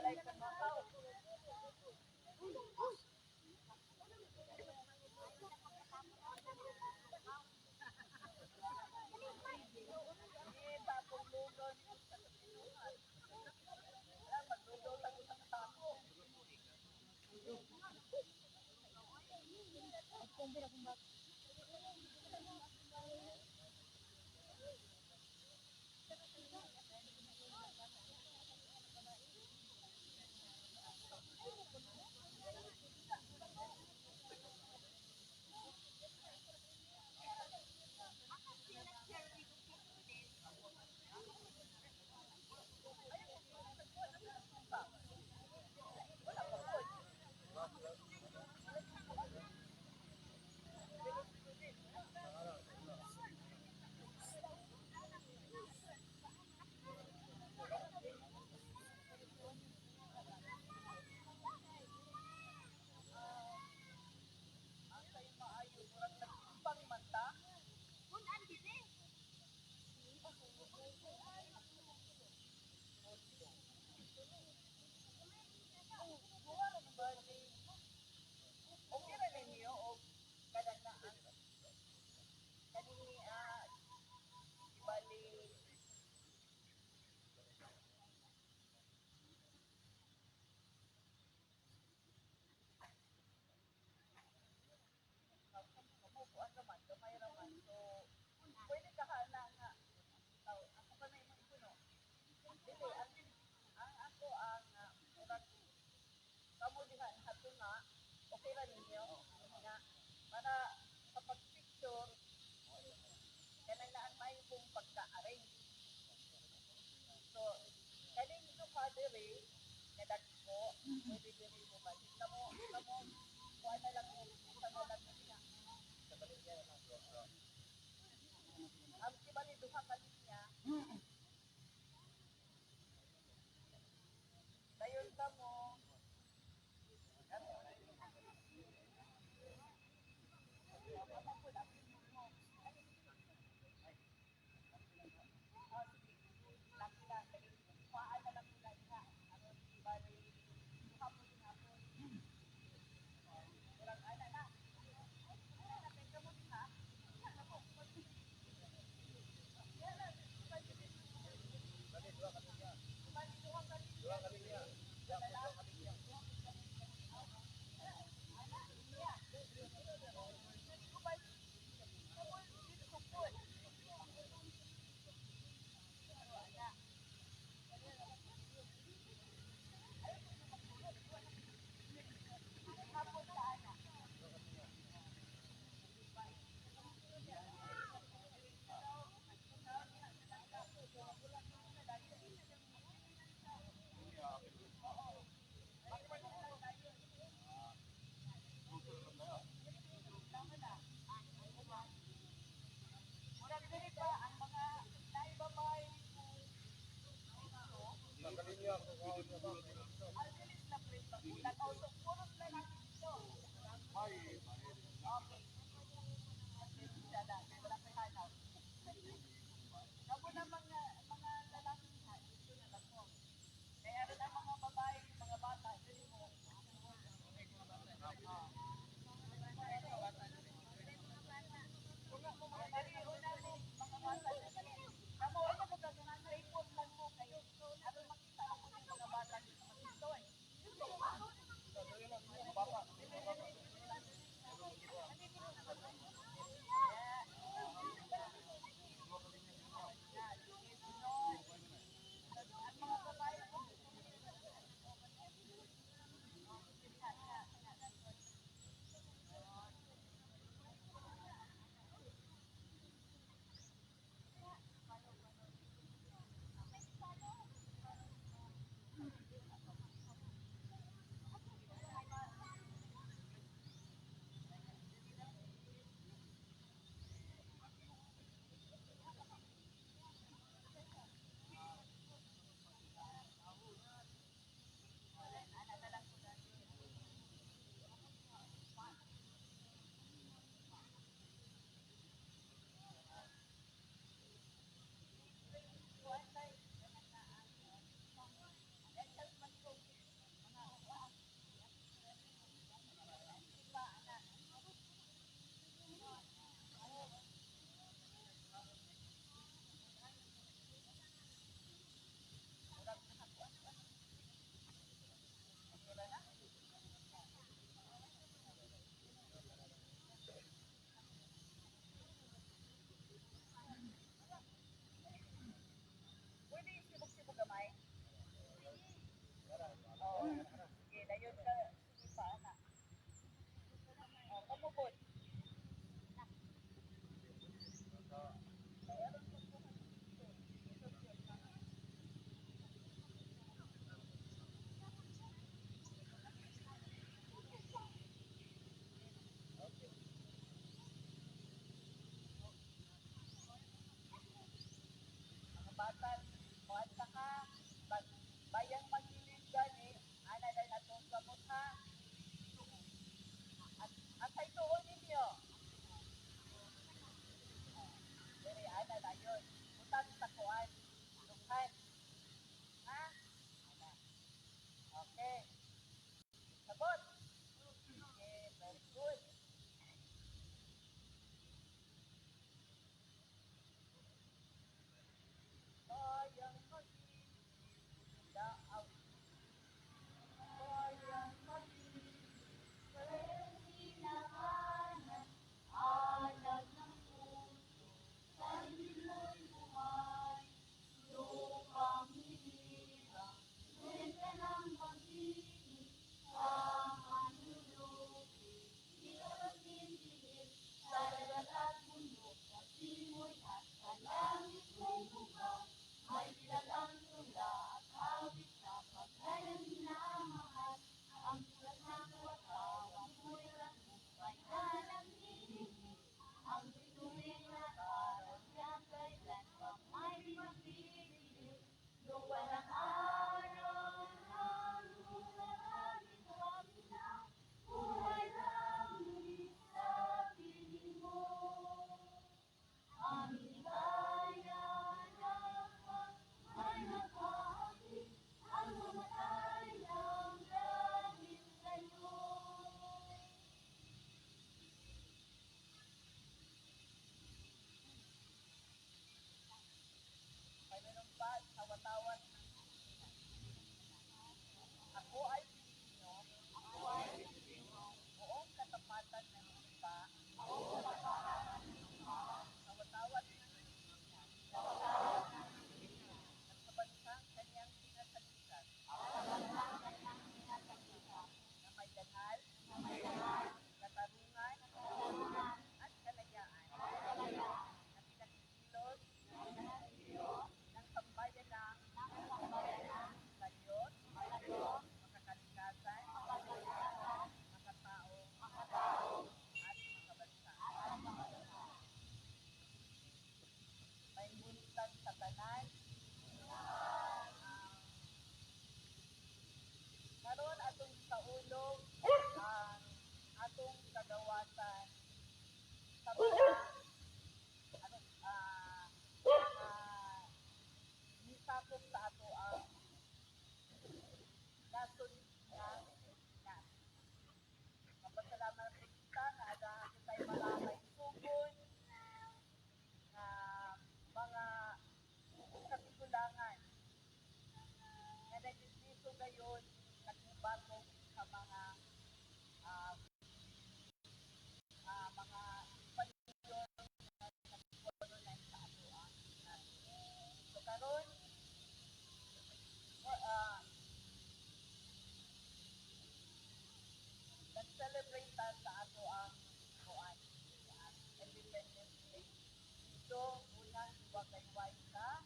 Walay pumakaw. Eh, bagong lugaw ni sa pinuhat. Wala, maglugaw lang sa tako. Asa'y maayo, murag nagtimpang man ta. Kuha ra ba ni okay ra ninyo o kanang na ang kani ibali kuan raman, gamay raman. So pwede ka ka na nga tao, ako pa na imong puno. Dili ang ako ang murag kamo diha hato nga okay ra ninyo nga para sa pag-picture kanang naan maayo kong pagka-arrange. So kaning duha diri nga dagko, pwede diri mo ba kamo kamo kuan na lang mo isa na lang niya. Ang kibali duha ka linya. Dayon kamo oh, sige. Lang sila, kuhaan na lang sila diha. Aron bali duha po din hapon. Murag ana na. Ana na kay kamo diha. Diha na po. Diha na, bali duha ka linya. Bali duha ka linya. Duha ka linya. Ana, niya. Uban, kamo dito po. Ana. Hapon ka ana. Murag diri pa ang mga naibabay ang bilis na print magulang. Oh, so puro lalaki dito. Okay. Siya na, wala kay hanap. Kamo na mga lalaki ha, dito na lang mo. Kaya rin ang mga babae, mga bata, dili mo. Oh. Dali, una mo, mga bata. Kamo, ano mo gagawin? Tripod lang mo kayo. Aron makita ako ng mga bata dito dito eh. Ang mga babae po, Batan, kuan ka ha, pag bayang magilid gani, ana dahil atong gamot ha. At asay tuon ninyo? Diri ana na yun. Butang sa kuan, dughan. Ha? Ana. Okay. Sabot. Okay, very good. Bayang magilid, daaw. Bayang magilid, Pinakanan, alag ng puso, sarili mo'y buhay. Lupang hinirang, kwenta ng pag-ibig, sa manlulupi. Di ka magtitigil, sa dagat at bundok, sa simoy at sa langit mong buka. May bilag ang tula at awit sa paglayang minamahal. Ang sulat ng watawang mo'y tagumpay na nagniningning. Ang bituin na araw niya kailan pa may magbibigil. Lupa ng araw ng buhay na buhay lang muli sa piling mo. Aming ligaya dapat ay nagpahapit ang mamatay lang dahil sa'yo. Panunumpa sa watawat ng Pilipinas. Ako ay Pilipino. Ako ay Pilipino. Buong katapatan ng sumpa. Buong katapatan ng sumpa. Sa watawat ng Pilipinas. Sa watawat ng Pilipinas. At sa bansang kanyang sinasagisan. At sa bansang kanyang sinasagisan. Na may dangal. Na may dangal. Katarungan. Katarungan. At kalayaan. At kalayaan. Na pinakikilos. Na pinakikilos. Ng sambayanang. Ng sambayanang. Sa Diyos. Sa Diyos. Makakalikasan. Makakalikasan. Makatao. Makatao. At makabansa. At makabansa. May buntag sa tanan. Karon atong saulog ang atong kagawasan sa mga ano mga nisakop sa ato ang nasod ng Pilipinas. Mapasalamat po kita nga ada kita'y mga may sugod nga mga katigulangan nga nagdisiso gayon nagmubatong sa mga mga Espanyol na nag-colonize sa ato ang So karon nag-celebrate ta sa ato ang kuan, ang Independence Day. So, unang iwagayway sa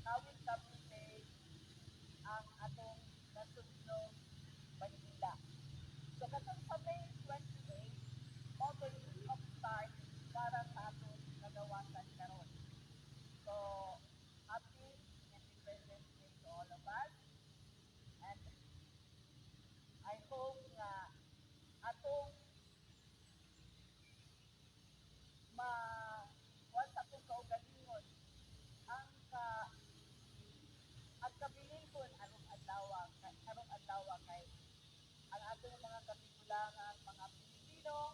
Kawit Cavite ang atong nasudnong bandila. So, katong sa May 28, mao to of start para sa atong kagawasan karon. So, happy Independence Day to all of us. And I hope nga atong ma kuwan sa atong kaugalingon ang kabilingon arong adlaw kay ang atong mga katigulangan, mga Pilipino,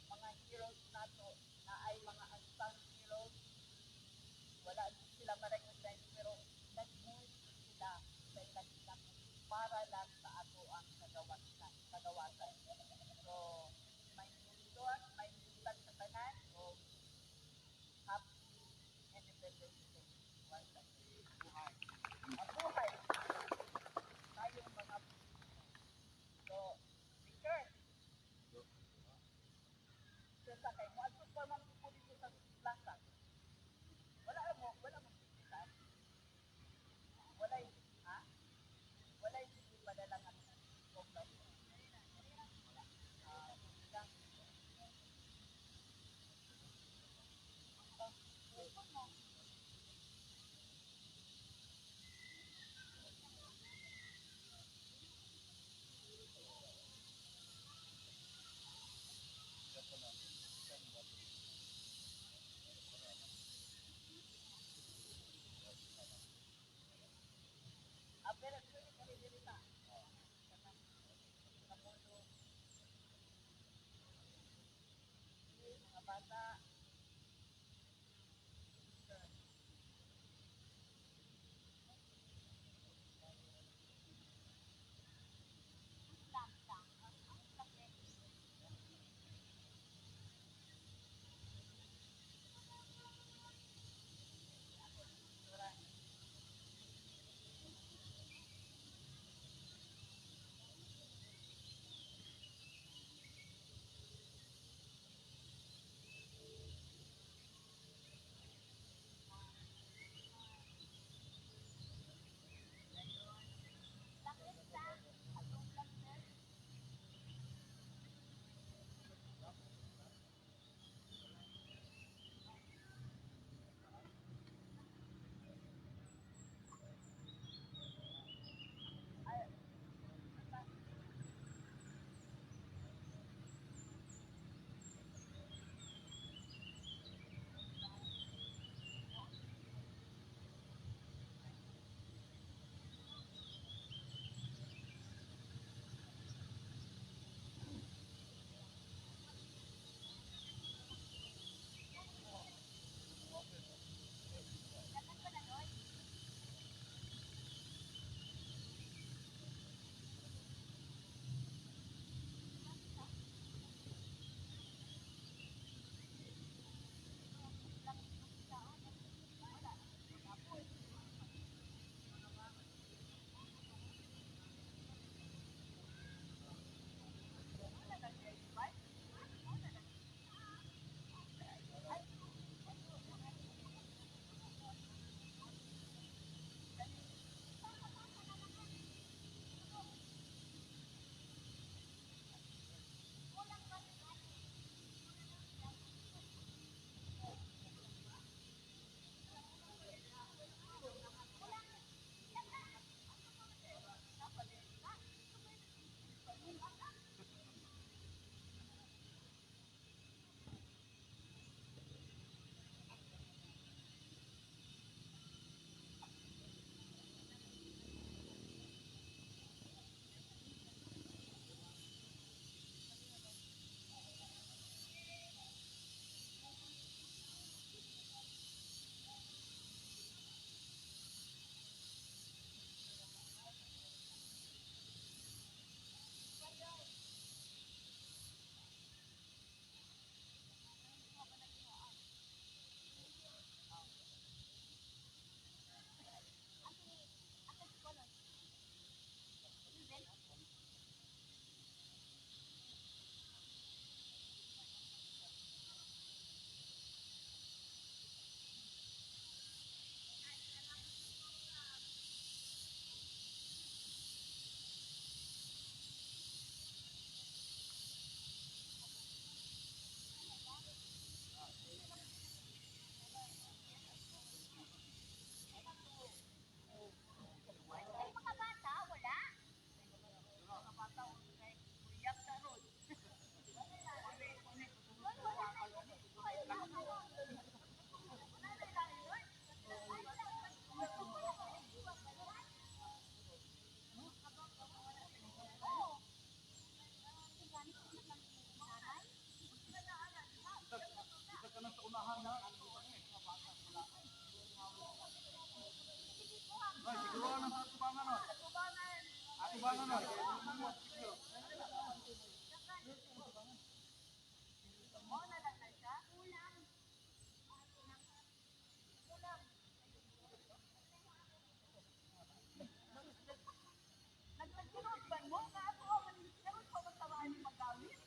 mga heroes nato na ay mga unsung heroes, wala sila ma-recognize pero nag-move sila sa ilang ilang para lang sa ato ang kagawasan. So, may buntag, may buntag sa tanan o happy Independence Day once again. Mabuhay tayong mga Pilipino. So, speaker, sa kay mo adto pa man ko dito sa plaza. Wala mo pipilitan. Mga bata. Ay, mga bata, wala. Mga bata, uyak na ron. Isa ka na sa unahan ha. Ay, siguro na sa atubangan no. Atubangan no. Mo na lang na siya. Nagtagtirod ba mo? Kaato man meron pa man tamaan ni paggamit.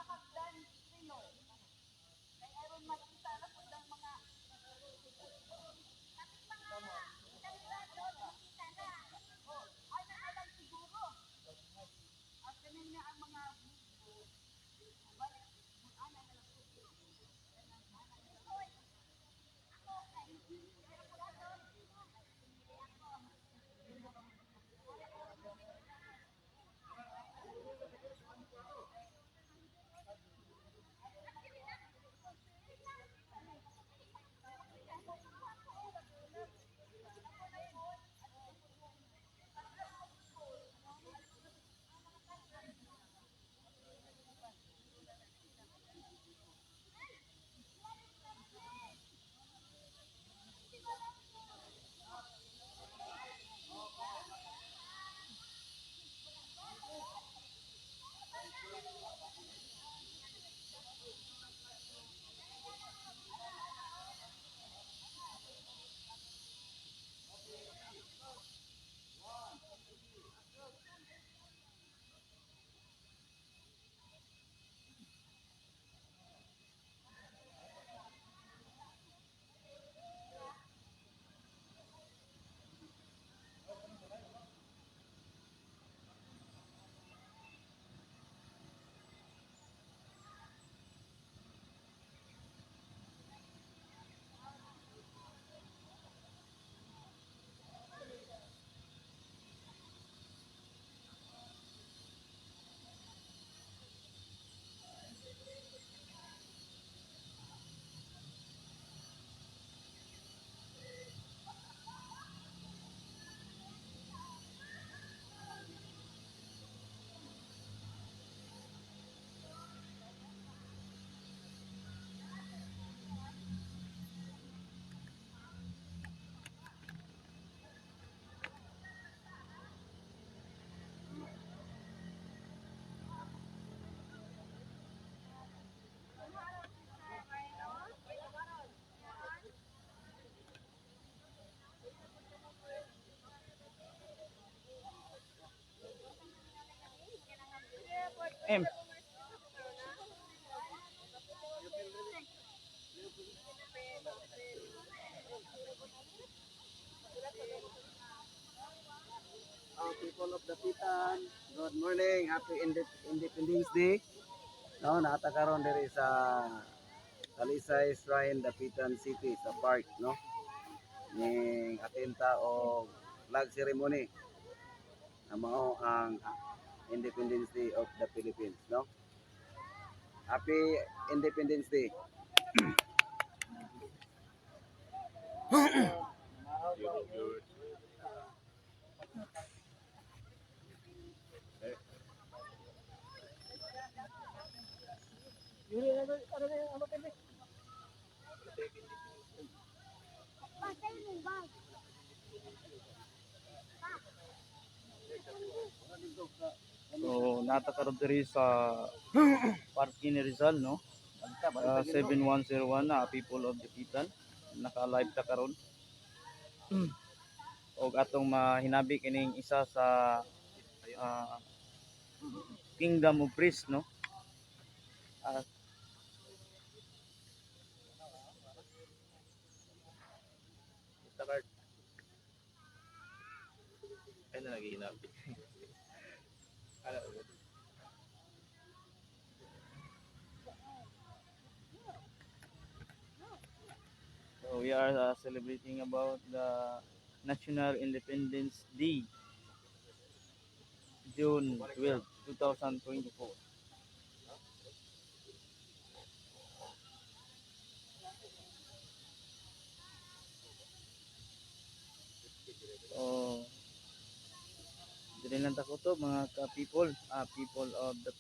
Sa hagdan, Trinor. Kay aron makita na pud ang mga Oh, ay na lang siguro. At kanin nga ang mga balik, ana na lang pud. Kanang ana na lang. M. People of Dapitan, good morning. Happy Independence Day. No, naa ta karon diri sa Talisay Shrine, Dapitan City, sa park, no? Ning atenta og flag ceremony na mao ang Independence Day of the Philippines, no? Happy Independence Day. So naa ta karon diri sa Parke ni Rizal, no? 7101 na people of Dapitan. Naka-live ta karon. Og atong mahinabi kining isa sa Kingdom of Priests, no? Card. Ay na naghihinabi. Ano? So we are celebrating about the National Independence Day, June 12, 2024. So, dili lang ta kutob, mga ka-people, people of the